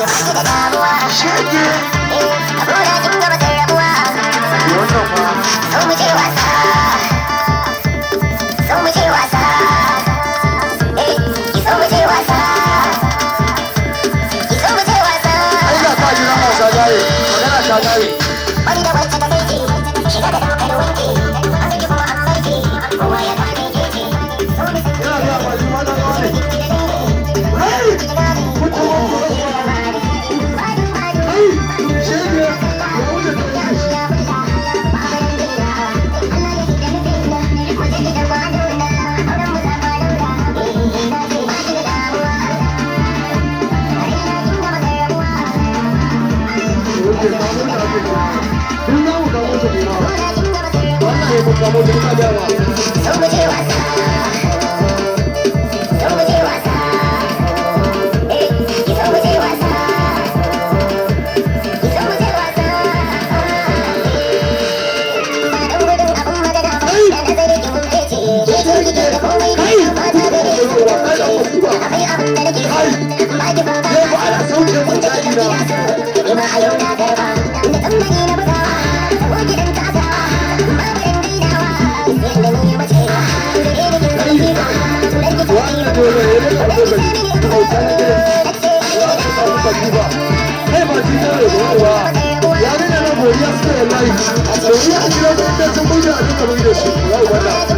Shege. Wannan fa. Zo mu je wasa, zo mu je wasa, eh, ki zo mu je wasa, ki zo mu je wasa. Ai ga ka gidan wasa gaye, magana ta gare. Wani da wacce ta kai ce, shiga da daukar wanke, an saki kuma an barke, kowa ya gane ke ce. Zo mu san Ina ga ba shi ma dan gawa ne. Hey! Mutum. Ai, shege, ya wuce ta wuce shi. Oke, kamo ta ake kamo. Duk za mu kamo ta kuma. Wannan ya mun kamo ta, ina gaya ma. Zo mu je wasa, zo mu je wasa, eh, ki zo mu je wasa, ki zo mu je wasa. Ba dan gudun abun magana ba, da nazari ki mun fece, ke ce kike da komai, Kai! mata gare ki. Kai, dan masifa. Akwai abin da nake so, Kai! ba ki kuka. Yau ba ana sauke mun caji na. Ni ma a yau na karba, da tambari na bugawa, ko gidan tasawa, babu ɗan dainawa, sai da ni mace, gare ni kin Kai! zama turar ki ta Wannan dole ne ya ka fito gari. Hausa na gidan. Za ka samu katifa. Kai ba shi ne ba. Yarinya na godiya suka yi wallahi. Godiya a gidan da inda sun buge a duka buge su. Yau wannan.